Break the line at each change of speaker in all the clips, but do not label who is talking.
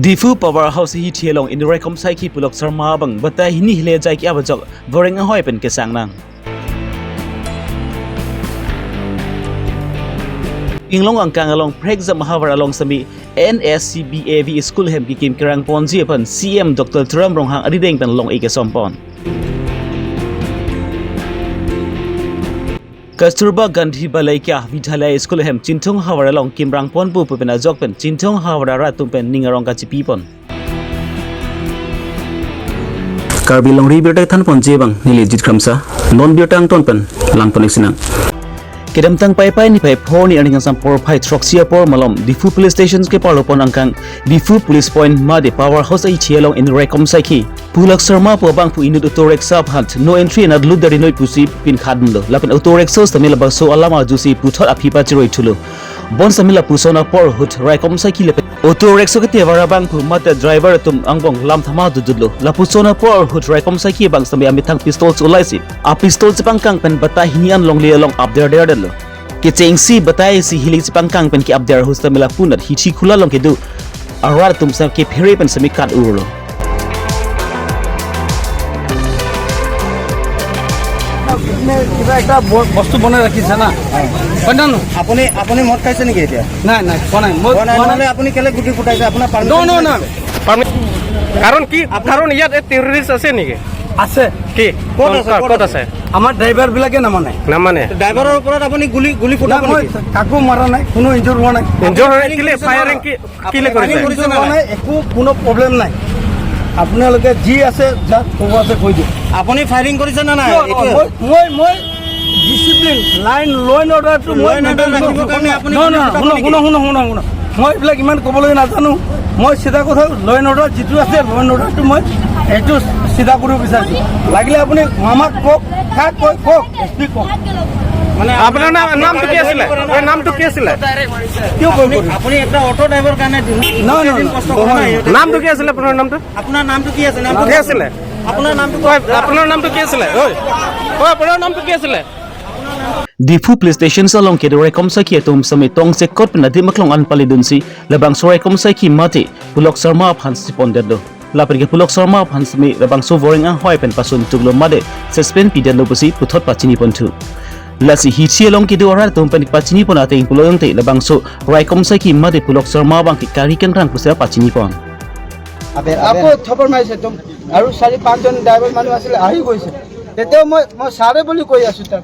Diphu power house hi thialong in rekom sai ki Pulok Sharma bang batai hini hle jai ki abajok voring hoi pen ke sang nang Inglong angkang along Prexam Havar along sami NSCBAV school hem ki kim kerang ponji pan CM Dr. Trump rong hang adideng pen long ike sompon Kasturba Gandhi Balaikya Vidyalaya School hem Chinthong Hawara long Kimrang pon pu pen ajok pen Chinthong Hawara ra tum pen ningarong ka chipi pon Karbi long ri birta than pon jebang nili jit kramsa non birtang ton pen lang pon iksinang Kedam tang pai pai ni pai phor ni aning sam por phai throxia por malom Diphu police station ke parlopon angkang Diphu police point ma de power house ai chialong in rekom sai ki Pulak Sharma po bang pu inut auto rickshaw phat no entry na ludari noi pusi pin khadm lo lapin auto rickshaw samila ba so alama jusi puthot aphi pa chiroi thulo bon samila pusona por hut raikom sai ki le auto rickshaw ke tewara bang pu mate driver tum angbong lam thama dudlo lapusona por hut raikom sai ki bang sami amithang pistol chulaisi a pistol chipang kang pen bata hinian long le long up der der lo ke chengsi batai si hiling chipang kang pen ki up der hus tamila punat hi chi khula long ke du arar tum sam ke phere pen sami kat urlo
কিবা এটা বস্তু বনাই ৰাখিছে না
আপুনি আপুনি মদ খাইছে নেকি এতিয়া?
নাই নাই খোৱা নাই মই।
নহ'লে আপুনি কেলে গুটি ফুটাইছে? আপোনাৰ
কাৰণ কি? কাৰণ ইয়াত টেৰৰিষ্ট আছে নেকি?
আছে।
কি
ক'ত আছে?
ক'ত আছে?
আমাৰ ড্ৰাইভাৰ বিলাকে নামানে।
নামানে।
ড্ৰাইভাৰৰ ওপৰত আপুনি গুলি গুলি ফুটাব নেকি?
কাকো মাৰা নাই, কোনো ইনজুৰ হোৱা নাই।
ইনজুৰ হোৱা নাই। কেলে ফায়াৰিং কি কেলে কৰিছে?
নাই, একো কোনো প্ৰব্লেম নাই। আপোনালোকে যি আছে যাক ক'ব আছে কৈ দিয়ক।
আপুনি ফায়াৰিং কৰিছে নে নাই?
মই মই ডিচিপ্লিন লাইন ল এণ্ড অৰ্ডাৰটো মই শুনো শুনো শুনো শুনো মই এইবিলাক ইমান ক'বলৈ নাজানো। মই চিধা কথা ল এণ্ড অৰ্ডাৰ যিটো আছে ল এণ্ড অৰ্ডাৰটো মই এইটো চিধা কৰিব বিচাৰিছোঁ। লাগিলে আপুনি মামাক কওক, কাক কয় কওক, এছ পি কওক।
মানে আপোনাৰ নামটো কি আছিলে? এই নামটো কি আছিলে?
কিয়
আপুনি এটা অটো ড্ৰাইভাৰ কাৰণে
নামটো কি আছিলে? আপোনাৰ নামটো?
আপোনাৰ নামটো কি আছে?
নামটো কি আছিলে?
আপোনাৰ নামটো
আপোনাৰ নামটো কি আছিলে? ঐ ঐ আপোনাৰ নামটো কি আছিলে?
Diphu police station salong ke rekom sai ki tum sami tong se kot na dimaklong an palidunsi labang sorai kom sai ki mate Pulok Sharma phans pon do lapin ke Pulok Sharma phans mi labang so voring a hoi pen pasun tuglo made suspend piden lo pusi puthot pachini pon thu lasi hi chelong ki do ara tum pen pachini pon ate pulong te labang so raikom sai ki mate Pulok Sharma bang ki kari kan rang pusa pachini pon
আকৌ থপৰ মাৰিছে তুম আৰু চাৰি পাঁচজন driver মানুহ আছিলে আহি গৈছে। তেতিয়াও মই মই ছাৰে বুলি কৈ আছোঁ তাক।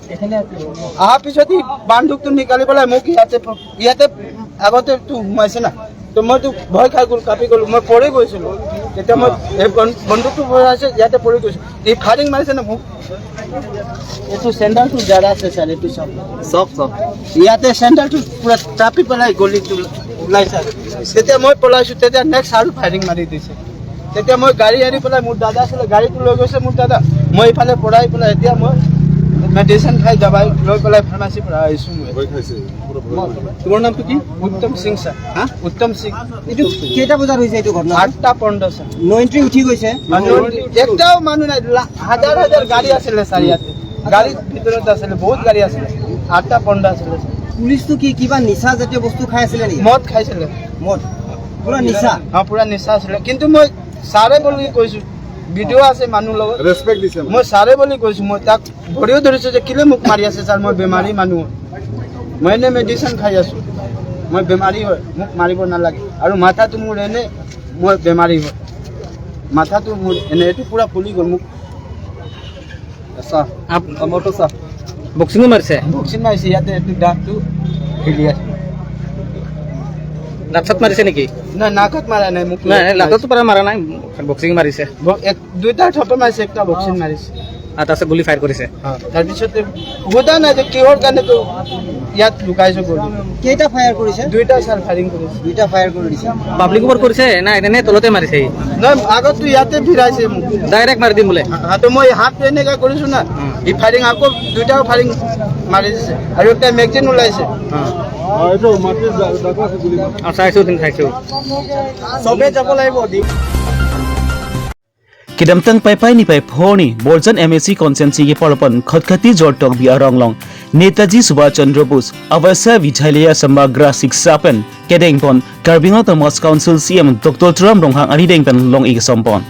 অহাৰ পিছত সি বান্দুকটো নিকালি পেলাই মোক ইয়াতে ইয়াতে আগতেতো সোমাইছে না, তো মইতো ভয় খাই গ'লো, কাপি গ'লো, মই পৰি গৈছিলোঁ। তেতিয়া মই এই বন্দুকটো ভৰাইছে ইয়াতে পৰি গৈছোঁ। এই ফায়াৰিং মাৰিছে না মোক। এইটো চেণ্ডেলটো জাৰা আছে ছাৰ, এইটো চব
চব চব
ইয়াতে চেণ্ডেলটো পূৰা চাপি পেলাই গলিটো ওলাইছে। তেতিয়া মই পলাইছোঁ, তেতিয়া নেক্সট আৰু ফায়াৰিং মাৰি দিছে। তেতিয়া মই গাড়ী আনি পেলাই মোৰ দাদা আছিলে, গাড়ীটো লৈ গৈছে মোৰ দাদা। মই ইফালে পৰাই পেলাই এতিয়া মই মেডিচিন খাই দবাই লৈ পেলাই ফাৰ্মাচীৰ পৰা আহিছোঁ। মই
তোমাৰ নামটো কি?
উত্তম সিং ছাৰ।
হা?
উত্তম সিং।
এইটো কেইটা বজাত হৈছে এইটো ঘটনা?
8:15 ছাৰ।
ন' এণ্ট্ৰি উঠি গৈছে?
একটাও মানুহ নাই, হাজাৰ হাজাৰ গাড়ী আছিলে ছাৰ ইয়াতে। গাড়ীৰ ভিতৰত আছিলে, বহুত গাড়ী আছিলে। 8:15 আছিলে ছাৰ।
পুলিচটো কি কিবা নিচা জাতীয় বস্তু খাই আছিলে নেকি?
মদ খাইছিলে।
মদ পুৰা নিচা?
অঁ, পুৰা নিচা আছিলে। কিন্তু মই ছাৰে বুলি কৈছোঁ, ভিডিঅ' আছে মানুহ লগত,
ৰেচপেক্ট দিছে।
মই ছাৰে বুলি কৈছোঁ। মই তাক ভৰিও ধৰিছোঁ যে কেলৈ মোক মাৰি আছে ছাৰ, মই বেমাৰী মানুহ, মই এনেই মেডিচিন খাই আছোঁ, মই বেমাৰী হয়, মোক মাৰিব নালাগে। আৰু মাথাটো মোৰ এনেই, মই বেমাৰী হয়, মাথাটো মোৰ এনেই এইটো পূৰা ফুলি গ'ল মোক।
মোৰটো চা।
বক্সিঙো মাৰিছে?
বক্সিং মাৰিছে ইয়াতে, এইটো দাঁতটো হিলি আছে।
দাঁত চাত মাৰিছে নেকি?
নাই, নাকত মাৰা নাই মোক।
নাই, লাততো পৰা মাৰা নাই, বক্সিং মাৰিছে।
দুইটা থপৰ মাৰিছে, একটা বক্সিং মাৰিছে।
আৰু তাৰপিছত গুলি ফায়াৰ কৰিছে।
তাৰপিছত সোধা নাই যে কিহৰ কাৰণেতো ইয়াত লুকাইছো গ'লো।
কেইটা ফায়াৰ কৰিছে?
দুইটা ছাৰ ফায়াৰিং কৰিছে।
দুইটা ফায়াৰ কৰি দিছে।
পাব্লিক ওপৰত কৰিছে না এনে তলতে মাৰিছে?
নহয়, আগততো ইয়াতে ভিৰাইছে মোক।
ডাইৰেক্ট মাৰি দিম বোলে।
তো মই হাতটো এনেকুৱা কৰিছোঁ না, ই ফায়াৰিং আকৌ দুইটাও ফায়াৰিং মাৰি দিছে। আৰু একটা মেগজিন ওলাইছে।
চাইছোঁ, চাইছোঁ।
চবে যাব লাগিব।
Kidamtang pai pai ni pai phoni Borjan MAC constituency ke parpan Khatkhati Jortok bi arong long Netaji Subhash Chandra Bose Awasya Vidyalaya Samagra Shiksha pen kedeng pon Karbi Autonomous Council CM Dr. Turam Ronghang ani deng pen long ik sompon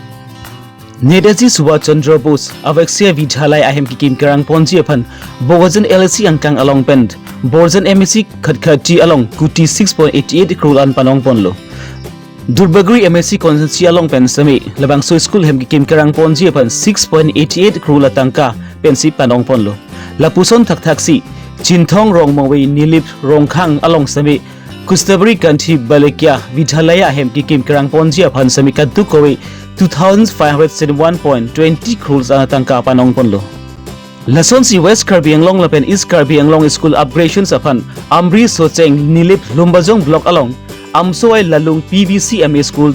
Netaji Subhash Chandra Bose Awasya Vidyalaya ahem ki kim karang ponji aphan Bogajan LAC angkang along pen Borjan MAC Khatkhati along kuti 6.88 crore an panong ponlo Durbagri MSc constituency along pen sami Labangso school hem ki kim karang ponji aphan 6.88 crore tangka pensi panong ponlo Lapuson thak thaksi Chinthong Rongmawi Nilip Rongkhang along sami Kustabri Kanthi Balekia Vidyalaya hem ki kim karang ponji aphan sami kaddu kowe 2571.20 crores tangka panong ponlo Lasonsi West Karbi Anglong lapen East Karbi Anglong School upgradations aphan Amri Socheng Nilip Lumbajong block along Amsoai Lalung PVC MA School,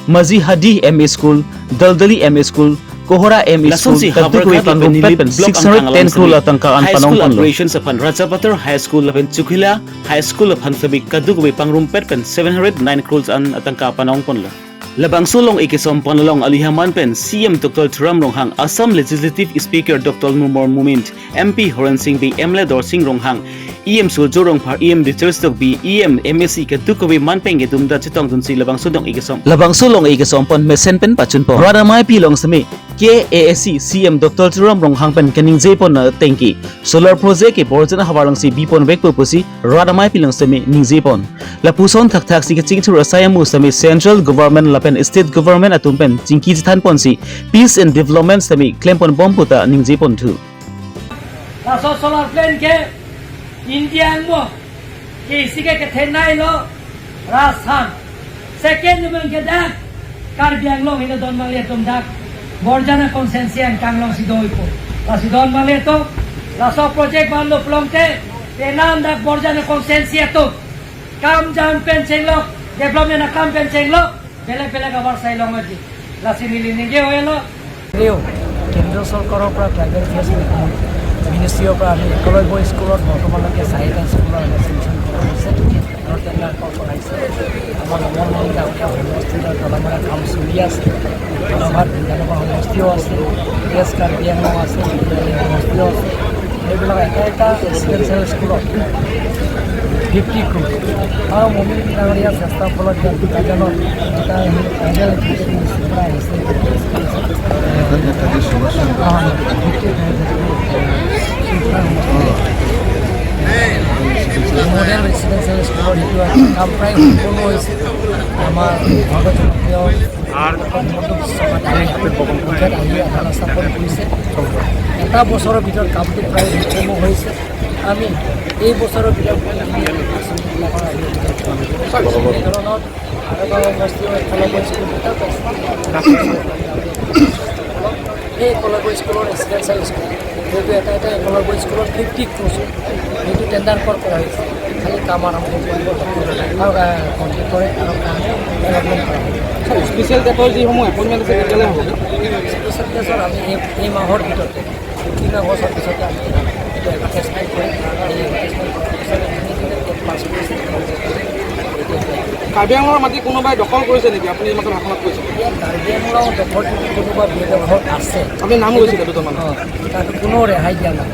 Mazi Hadi MA School, Daldali MA School, Kohora MA School, Kadukwe Pangrum Pen 610 crore tangka an
High
panong
School
ponlo.
Operations upon Rajapatar High School lapen Chukhila High School upon Sabi Kadukwe Pangrum Pen 709 crores an tangka panong ponlo. Labangso long ikisom ponlong Alihaman pen CM Dr. Turam Ronghang, Assam Legislative Speaker Dr. Mumor Mumint, MP Horen Singh B, MLA Dor Singh Ronghang, EM Suljo Rongphar, EM Richards Dok B, EM MSc Kadukwe Manpeng ke dumda chitong dunsi Labangso dong ikisom.
Labangso long ikisom pon mesen pen pachun po. Radamai pi long sami KAAC CM Dr. Turam Ronghang pen kening je pon tengki solar project ke borjan hawarlang si B pon wek pusi Radamai pi long sami ning je pon. Lapuson thak thak si ke chingchu rasayamu sami central government lapen state government atum pen chingki than pon si peace and development sami claim pon bom puta ning je pon thu.
Laso solar plan ke India mo ke isike ke thenai lo Rajasthan second number ke dak Karbi Anglong hine don mangli tum dak Borjana constituency ang kanglong sidoi po lasi don mangli to laso project man lo plongte tenam dak Borjana constituency to kam jam pen chenglo development na kam pen chenglo বেলেগ বেলেগ আবাৰ চাই লং আজি লাচি মিলি নিজে হৈ ল
কেন্দ্ৰ চৰকাৰৰ পৰা ট্ৰাইবেল এফেয়াৰ্ছ মিনিষ্ট্ৰীৰ পৰা আমি একলব্য স্কুলত বৰ্তমানলৈকে 4টা স্কুলৰ আমি চেংচন কৰা হৈছে আৰু টেণ্ডাৰ কৰাইছে। আমাৰ অমৰমণি গাঁৱলীয়া সমষ্টিৰ দলামৰা কাম চলি আছে। গোলাঘাট বিধানসভা সমষ্টিও আছে, ৱেষ্ট কাৰ্বি আংলং আছে, সমষ্টিও আছে। সেইবিলাক এটা এটা ৰেচিডেঞ্চিয়েল স্কুলত 50 ক্ৰোৰ আৰু মমিন ডাঙৰীয়া চেষ্টাৰ ফলত বোকাজানত এটা ট্ৰাইবেল এডুকেশ্যন মিনিষ্ট্ৰীৰ পৰা আহিছে মডেল ৰেচিডেঞ্চিয়েল স্কুলৰ সেইটো কাম প্ৰায় সম্পূৰ্ণ হৈছে। আমাৰ জনপ্ৰিয় হিমন্ত বিশ্ব শৰ্মা তেখেত আহি আধাৰ স্থাপন কৰিছে। এটা বছৰৰ ভিতৰত কামটো প্ৰায় সম্পূৰ্ণ হৈছে। আমি এই বছৰৰ ভিতৰত আঁচনিবিলাকৰ আমি এনেধৰণৰ আৰু সমষ্টিৰ একলব্য স্কুল দুটা পাইছে। এই একলব্য স্কুলৰ ৰেচিডেঞ্চিয়েল স্কুল সেইটো এটা এটা একলব্য স্কুলত 50 ক্ৰোৰ সেইটো টেণ্ডাৰ কৰা হৈছে। খালি কাম আৰম্ভ কৰিব আৰু কণ্ট্ৰেক্টৰে আৰু কাম ডেভেলপমেণ্ট কৰা হ'ব।
স্পেচিয়েল টেটৰ যিসমূহ এপইণ্টমেণ্ট আছে কেতিয়ালৈ হ'ব?
স্পেচিয়েল টেটৰ আমি এই মাহৰ ভিতৰতে 3 আগষ্টৰ পিছতে আমি এইটো এডভাৰটাইজমেণ্ট কৰিম। এই এডভাৰটাইজমেণ্ট কৰাৰ পিছত যোনে টেট পাছ কৰিছে
কাৰ্বি আংলঙৰ মাটি কোনোবাই দখল কৰিছে নেকি? আপুনি এইমাত্ৰ ভাষণত কৈছে
এতিয়া কাৰ্বি আংলং দখল যদি কোনোবা বেদখল আছে,
আপুনি নাম কৈছিলে দুজনমান,
তাতো কোনো ৰেহাই দিয়া নাই,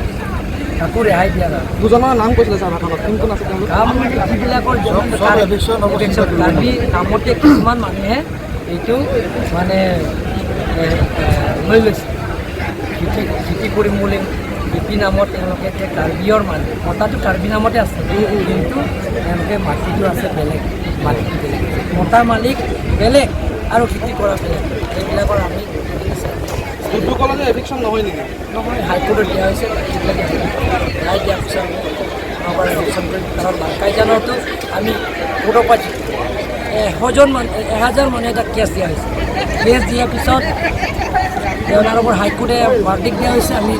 কাকো ৰেহাই দিয়া নাই।
দুজনৰ নাম কৈছিলে ছাৰ ভাষণত, কোন কোন আছে তেওঁলোক?
কাম যিবিলাকৰ কাৰ্বি নামতে কিছুমান মানুহে এইটো মানে লৈ লৈছে। খেতি কৰিম বুলি খেতি নামত তেওঁলোকে এতিয়া কাৰ্বিৰ মানুহ মতাটো কাৰ্বি নামতে আছে, কিন্তু তেওঁলোকে মাটিটো আছে বেলেগ, মাটিটো বেলেগ, মতা মালিক বেলেগ আৰু খেতি কৰা বেলেগ। এইবিলাকৰ আমি
এভিকশ্যন নহয় নেকি?
নহয়, হাইকোৰ্টত দিয়া হৈছে। সেইবিলাকে ৰায় দিয়াৰ পিছত আমি আমাৰ এভিকশ্যন কৰিম। কাৰণ মাৰ্কাইজানতো আমি কোৰ্টৰ পৰা 100জন মানুহ 1000 মানুহে এটা কেছ দিয়া হৈছে। কেছ দিয়াৰ পিছত তেওঁলোকৰ হাইকোৰ্টে ভাৰ্ডিক দিয়া হৈছে। আমি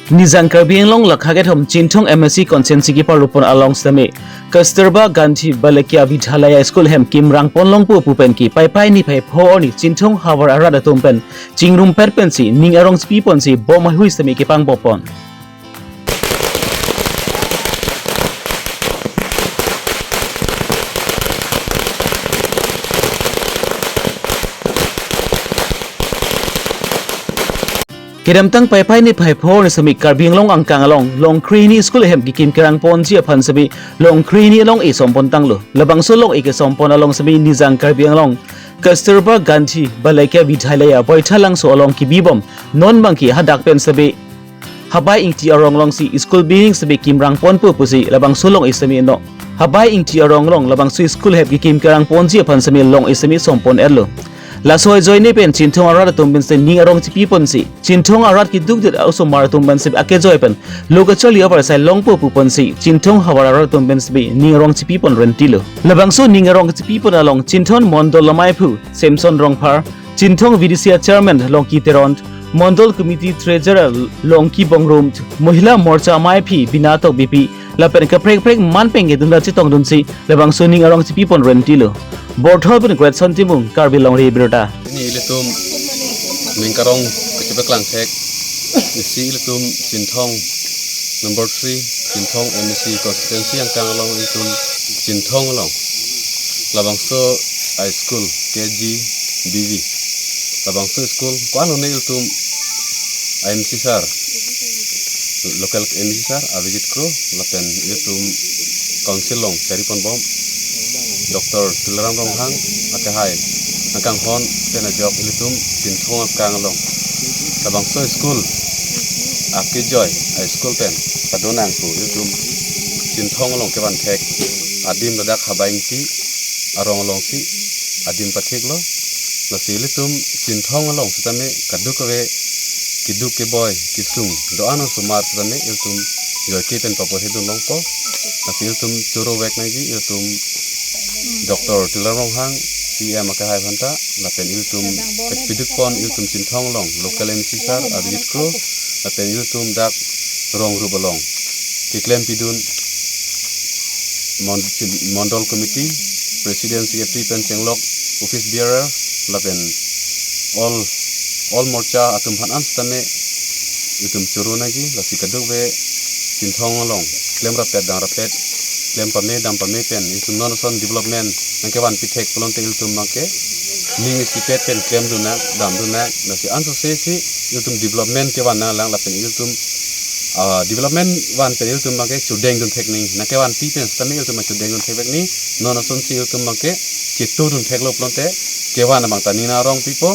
Nizang Karbi Anglong lakhaget hom Chinthong MSc constituency ki par rupon along same Kasturba Gandhi Balekia Vidyalaya School hem kim rang ponlong pu pupen ki pai pai ni phai pho ni Chinthong hawar arada tumpen chingrum per pensi ning arong spi ponsi bom hui same ki pang bopon.
Kedamtang pai pai ni pai pho ni sami Karbi Anglong angkang along long khrini school hem ki kim kerang pon ji aphan sami long khrini long e sompon tanglo labang so long e ke sompon along sami nijang Karbi Anglong Kasturba Gandhi Balika Vidyalaya boithalang so along ki bibom non bangki hadak pen sabi habai ingti arong long si school building sabi kimrang pon pu pusi labang so long e sami no habai ingti arong long labang so school heb ki kim kerang pon ji aphan sami long e sami sompon erlo lasoi joy ne pen chinthong arat tum bin se ning arong chi pipon si chinthong arat ki duk det also mar tum ban se ake joy pen lokacholi abar sai long pu pupon si chinthong hawar arat tum bin se ning arong chi pipon rentilo labang so ning arong chi pipon along chinthon mondol lamai phu Samson Rongphar Chinthong VDC chairman Longki Teront Mondol committee treasurer Longki Bongrum Mahila Morcha mai phi Binatok BP lapen ka prek prek man peng ge dun chi tong dun si labang so ning arong chi pipon rentilo Borthol bin great son timung Karbi Long Birta
ni iletum ningkarong kecebek langthek isi iletum Chinthong number 3 Chinthong MEC constituency ang kanglong iletum Chinthong long labangso high school KG BV labangso school kwano ne iletum IMC sir local MEC sir Abhijit Kro lapen iletum council long charipon bom Dr. Tuliram Ronghang akahai angkang hon pena job ilitum Chinthong kang long labangso school akijoy high school pen padonang pu ilitum Chinthong long keban thek adim ladak habaing ti arong long si adim pathik lo lasi ilitum Chinthong long sutame kadukwe kiduk ke boy kisung doano sumar sutame ilitum joy ke pen papo hedun long po lasi ilitum churo wek naji ilitum Dr. Tuliram Ronghang CM akahai phanta lapen iltum piduk pon iltum Chinthong long local MC sir Abhijit Kro lapen iltum dak rong rubolong kiklem pidun Mondol committee president CFT pen chenglok office bearer lapen all morcha atum han anstame iltum churu naji lasi kaduk we Chinthong long klem rapet dang rapet klem pame dam pame pen iltum non son development nangke wan pithek polonte iltum nangke ning sipet pen klem duna dam duna nasi anso se si iltum development ke wan na lang lapen iltum development wan pen iltum nangke chudeng dun thek ning nangke wan pi pen stame iltum chudeng dun thek ni non son si iltum nangke chitu dun thek lo polonte ke wan bang ta nina rong pipo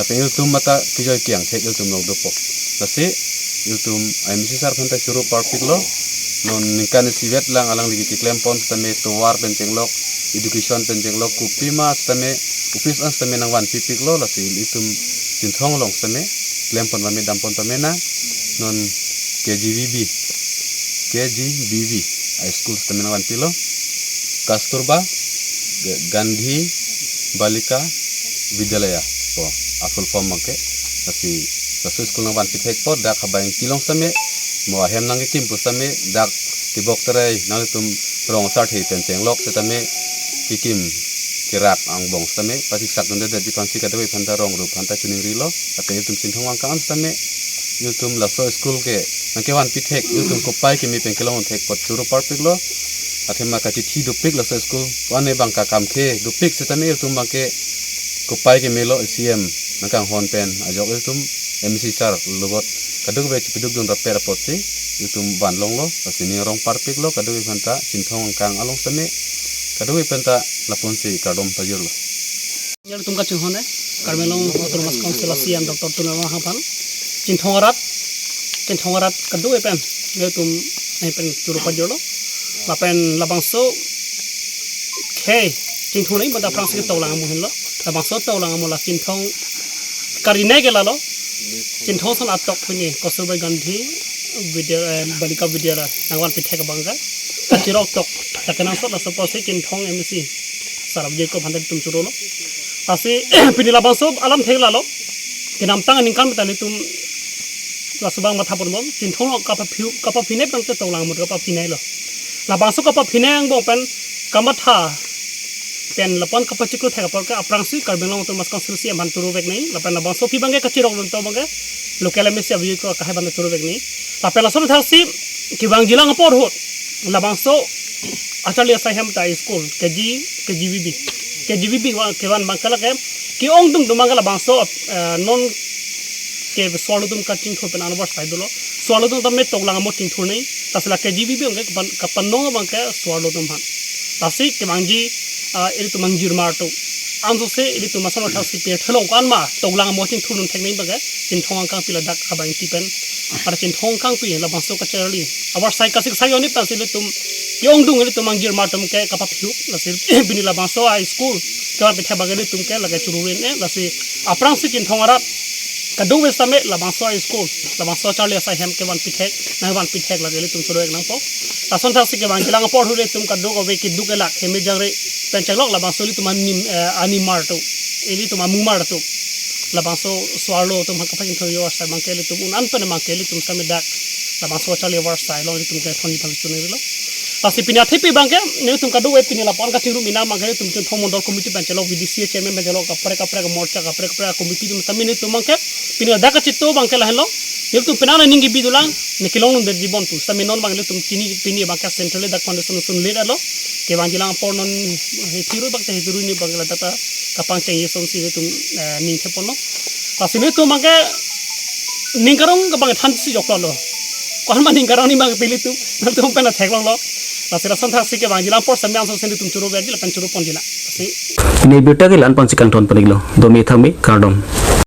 lapen iltum mata kijoi kiang thek iltum long dopo nasi iltum IMC sar phanta churu parpik lo non ningkan siwet lang alang ligi kiklem pon stame towar pen chenglok education pen chenglok kupima stame office an stame nang wan pipik lo lasi itum Chinthong long stame klem pon mame dam pon pame na non KGBV high school stame nang wan pilo Kasturba Gandhi Balika Vidyalaya po a full form mangke lasi lasu school nang wan pithek po dak habaing tilong stame mo ahem nang kim pusame dak tibok terai nang tum rong sar thei pen chenglok setame kikim kirak ang bong stame pasik sak dun de pansi ka doi phanta rong ru phanta chuning ri lo ape tum Chinthong ang kan stame yutum laso school ke nang ke wan pithek yutum kopai ke mi pen kelong thek pot churu parpik lo athema ka chi thi dupik laso school wane bang ka kam khe dupik setame yutum bang ke kopai ke melo CM nang kang hon pen ajok yutum MC sar logot kaduk be piduk dun rapet rapot si yutum ban long lo asini rong parpik lo kaduk phanta Chinthong kang along same kaduk phanta lapon si kardom pajur lo
yar tum ka chinghone Karbi Anglong Autonomous Council CM Dr. Tuliram Ronghang Chinthong arat kaduk pen tum pen churu pajur lo lapen labangso khe Chinthong nei bada prang si tawlang amu hin lo labangso tawlang amu la Chinthong karine ge la lo Chinthong son atok phuni Kasturba Gandhi Vidya Balika Vidyalaya nangwan pithek bangga chirok tok takenang so la suppose Chinthong MC sarabje ko phanda tum churo lo ase pinila bangso alam thek la lo kinam tang ningkan betali tum la subang matha pon bom Chinthong lo kapa phiu kapa phine pang te tawlang mut kapa phine lo la bangso kapa phine ang bong pen kamatha pen lapon kapa chiklo thek por ka aprang si Karbi Anglong Autonomous Council si amhan turu bek nei lapen labang so phi bangge kachirok lon to bangge local MC abhi ko kahe bande turu bek nei lapen lason thak si kibang jilang por hot labang so acharya saham ta school KG KGBB KGBB wa kewan bangkala ke ki ong dung dumangala bang so non Ke swalo dum ka ching thur pen anwar sai dolo swalo dum tamme toglang mo ching thur nei tasla ke GB be ong ka panno bang ke swalo dum han tasi ke mangji eri tu mangjir mar to anzo se eri tu masan tha si pe thelong kan ma toglang mo ching thur nun thek nei ba ke chin thong kang pila dak ka bang ti pen ar chin thong kang pi la bang so ka charli awar sai ka sik sai oni pa si le tum yong dung eri tu mangjir mar tum ke ka pa phiu la si bini la bang so high school ka pe tha ba ge tum ke la ke churu ne la si aprang si chin thong ara kadu westame la bang so high school la bang so charli sai hem ke wan pithek na wan pithek la ge tum churu ek nang po tason tha si ke bang kilang por hure tum kadu ko be ki du ke la kheme jangre penchalok la bang so li tum nim ani mar to eli tum mumar to la bang so swalo tum ha ka phakin tho yor sai bang ke li tum un an pen mang ke li tum same dak la bang so charli war sai lo li tum ke thoni phang chune lo tasi pinya thipi bang ke ne tum kadu we pinya la pon ka chingru mina mang ke tum chun thom mondol committee penchalok VDC chairman penchalok ka pre ka pre ka morcha ka pre ka pre committee tum same ne tum mang ke pinya dak chitto bang ke la hello ne tum penana ningi bidulang ne kilong nun der jibon pu same non bang le tum chini pini bang ke central dak foundation sun le alo ke bang jilang por non hetiru bang te hetiru ni bang la tata kapang cheng yeson si tum ning thepon no tasi ne tum mang ke ningkarong ka bang than si jok lo kon ma ningkarong ni bang pili tum tum pena theklong lo tasi la son thak si ke bang jilang por same anso sen tum churu be jila pen churu pon jila tasi
ne birta ke lan pon sikang thon paniklo domi thangmi kardom.